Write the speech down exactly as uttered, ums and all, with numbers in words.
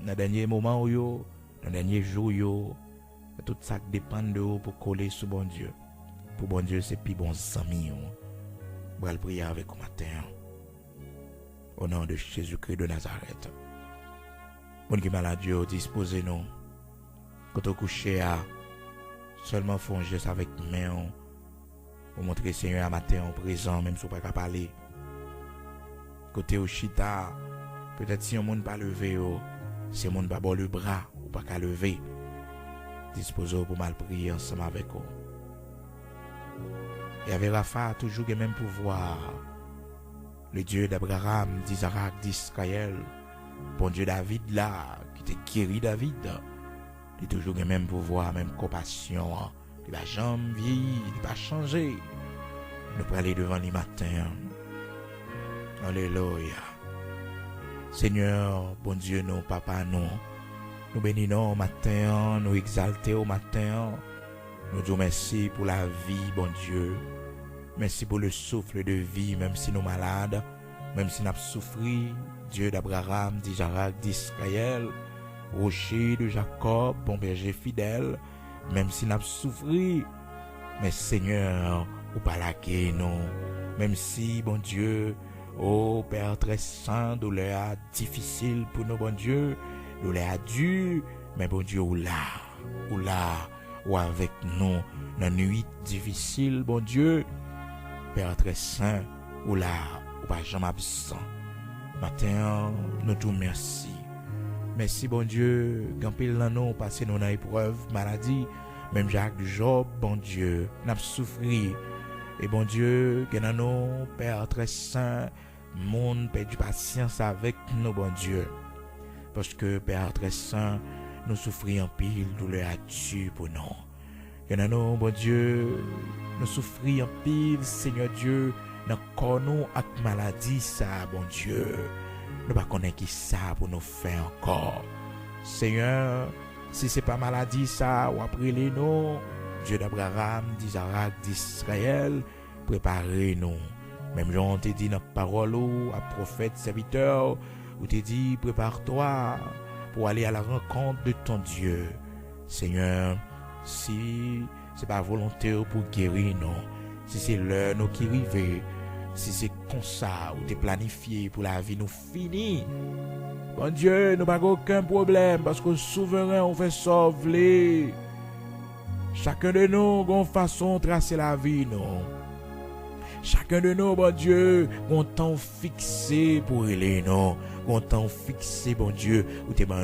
nan dènye moman w yo, nan dènye jou w yo, tout sa k depann de ou pou kole sou Bondye. Pou Bondye se pi bon zanmi w. M pral priye avèk ou maten an. O non de Jezikri de Nazarèt. Moun ki malad yo, dispoze nou. Kote w kouche a, sèlman fè yon jès avèk men w. Ou montre Senyè a maten an w prezan, menm si w pa ka pale. Kote w chita, petèt si yon moun pa leve yo, si yon moun pa ba w lebra, ou pa ka leve. Dispoze w pou m al priye ansanm avèk ou. Yave Rafa toujou gen menm pouvwa. Le Dieu d'Abraham, d'Isaac, d'Israël, Bondye David la, ki te geri David, li toujou gen menm pouvwa, menm konpasyon an. Li pa janm vyeyi, li pa chanje. Nou prale devan li maten an. Alelouya. Senyè, Bondye nou, Papa nou, nou beni non w maten an, nou egzalte w maten an. Nou di w mèsi pou lavi, Bondye. Mèsi pou le souffle de vie, menm si nou malad, menm si n ap soufri, Dieu d'Abraham, d'Isaac, d'Israël, Rocher de Jacob, bon bèje fidèl, menm si n ap soufri, men Senyè, ou pa lage nou. Menm si, Bondye, o Pè trè sen, doulè a difisil pou nou, Bondye, doulè a di, men Bondye, ou la, ou la, ou avèk nou nan nwit difisil, Bondye. Pè trè sen, ou la, ou pa janm absan. Maten an, nou di w mèsi. Mèsi, Bondye, gen anpil nan nou pase nou nan eprèv maladi, menm jan ak Jòb, Bondye, n ap soufri. E Bondye, gen nan nou, Pè trè sen, moun pèdi pasyans avèk nou, Bondye. Paske, Pè trè sen, nou soufri anpil, doulè a di pou nou. Gen nan nou, Bondye, nou soufri anpil, Senyè Dye, nan kò nou ak maladi sa a, Bondye. Nou pa konnen ki sa pou nou fè ankò. Senyè, si se pa maladi sa a, w ap rele nou, Dye d'Abraham, d'Izarak, d'Izrayèl, prepare nou. Menm jan w te di nan pawòl ou a pwofèt sèvitè w, ou te di, prépare-toi pour aller à la rencontre de ton Dieu. Senyè, si se pa volonte w pou geri nou, si se lè nou ki rive, si se konsa ou te planifye pou lavi nou fini, Bondye, nou pa gen okenn pwoblèm, paske w souveren, ou fè sa w vle. Chacun de nou gen yon fason w trase lavi nou. Chacun de nou, Bondye, gen yon tan w fikse pou rele nou. Gen yon tan w fikse, Bondye, ou te ban